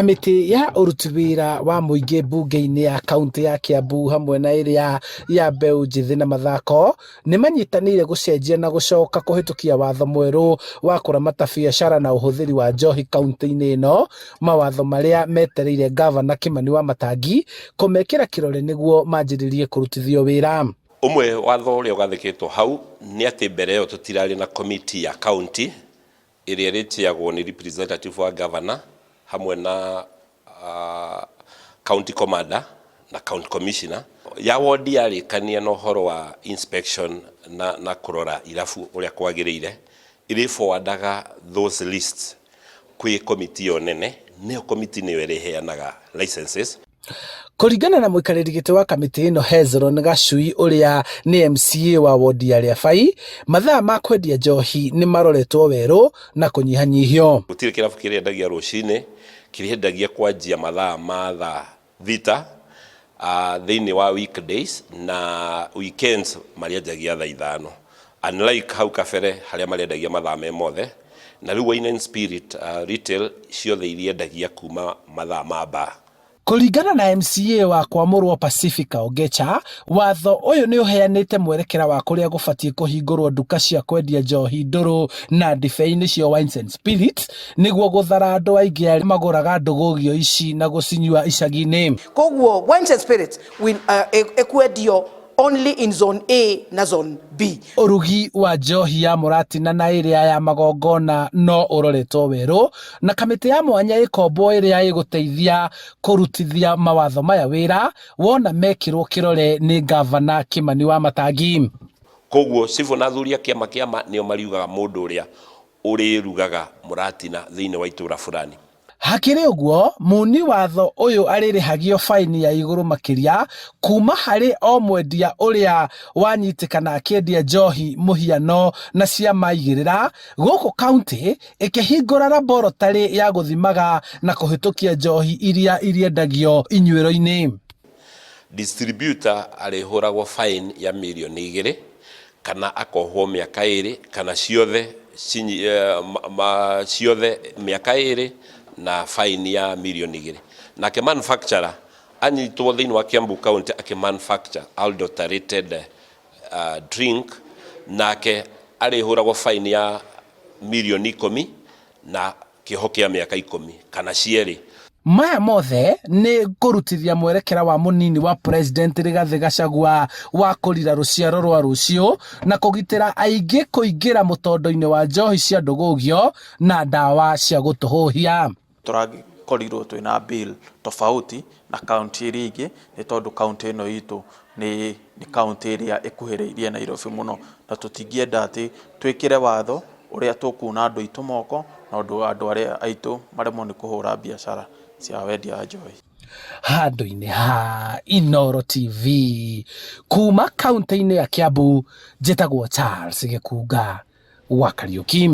Kamĩtĩ ya ũruti wĩra wa mũingĩ mbunge-inĩ ya kaũntĩ ya Kiambu hamwe na ĩrĩa ya mbeũ njĩthĩ na mathako nĩ manyitanĩire gũcenjia na gũcoka kũhĩtũkia watho mwerũ wa kũramata biacara na ũhũthĩri wa njohi kaũntĩ-inĩ ĩno, mawatho marĩa metereire ngavana Kĩmani Wamatangi kũmekĩra kĩrore nĩguo manjĩrĩrie kũrutithio wĩra. Ũmwe watho ũrĩa ũgathĩkĩtwo hau nĩ atĩ mbere ĩyo tũtirarĩ na komiti ya kaunti ĩrĩa ĩrĩtĩagwo nĩ representative wa governor hamwe na county commander na county commissioner. Ya wodi yarĩkania na ũhoro wa inspection na kũrora irabu ũrĩa kwagĩrĩire, ĩrĩ forwardaga those lists kwĩ komiti ĩyo nene, nĩyo komiti nĩyo ĩrĩheanaga licenses. Kũringana na mũikarĩri gĩtĩ wa kamĩtĩ ĩno Hezron Gacui ũrĩa nĩ MCA wa wodi ya Rĩabai, mathaa ma kwendia njohi nĩ maroretwo werũ na kũnyihanyihio. Gũtirĩ kĩrabu kĩrĩendagia rũcinĩ, kĩrĩendagia kwanjia mathaa ma thaa thita thĩinĩ wa weekdays na weekends marĩenjagia thaa 5. Unlike hau kabere harĩa marĩendagia mathaa me mothe, na rĩu wine and spirit retail ciothe iriendagia kuma mathaa ma bar. Kũringana na MCA wa Kwamũrwo Pacifica Ongecha, watho ũyũ nĩ ũheanĩte mwerekera wa kũrĩa gũbatiĩ kũhingũrwo nduka cia kwendia njohi ndũrũ na ndibei nĩcio wines and spirits nĩguo gũthara andũ aingĩ arĩa magũraga ndũgũgio ici na gũcinyua icagi-inĩ. Koguo wines and spirits will ĩkwendio only in zone A na zone B. Ũrugi wa njohi ya mũratina na ĩrĩa ya magongona no ũroretwo werũ na kamĩtĩ ya mwanya ĩkombwo ĩrĩa ĩgũteithia kũrutithia mawatho maya wĩra wona mekĩrwo kĩrore nĩ ngavana Kĩmani Wamatangi. Koguo cibũ na athuri a kĩama kĩama nĩo mariugaga mũndũ ũrĩa ũrĩrugaga mũratina thĩinĩ wa itũra fulani. Hakĩrĩ ũguo, muni watho ũyũ arĩrĩhagio faini ya igũrũ makĩria kuma harĩ o mwendia ũrĩa wanyitĩkana akĩendia njohi mũhiano na cia maigĩrĩra gũkũ kaunti ĩkĩhingũra laboratory ya gũthimaga na kũhĩtũkia njohi iria iriendagio inyuĩro-inĩ. Distributor arĩhũragwo fine ya mirioni 2 kana akohwo mĩaka 2 kana ciothe ciothe mĩaka 2 na fine ya mirioni 2. Nake manufacturer anyitwo thĩinĩ wa Kiambu County akĩ manufacture adulterated drink, nake arĩhũragwo fine ya mirioni 10 na kĩoho kĩa mĩaka 10 kana cierĩ. Maya mothe nĩ kũrutithia mwerekera wa mũnini wa President Rigathĩ Gachagua wa kũrira rũciaro rwa rũciũ na kũgitĩra aingĩ kũingĩra mũtondo-inĩ wa njohi cia ndũgũgio na ndawa cia gũtũhũhia. Tũrakorirwo twĩna bill tofauti na kaunti iria ingĩ nĩ tondũ kaunti ĩno itũ nĩ kaunti ĩrĩa ĩkuhĩrĩirie Nairobi mũno, na tũtingĩenda atĩ twĩkĩre watho ũrĩa tũkuna andũ aitũ moko na ũndũ andũ arĩa aitũ maremwo nĩ kũhũra biacara cia wendia wa njohi. Handũ-inĩ ha Inooro TV kuma kaunti-inĩ ya Kiambu, njĩtagwo Charles Gĩkunga wa Kariũki.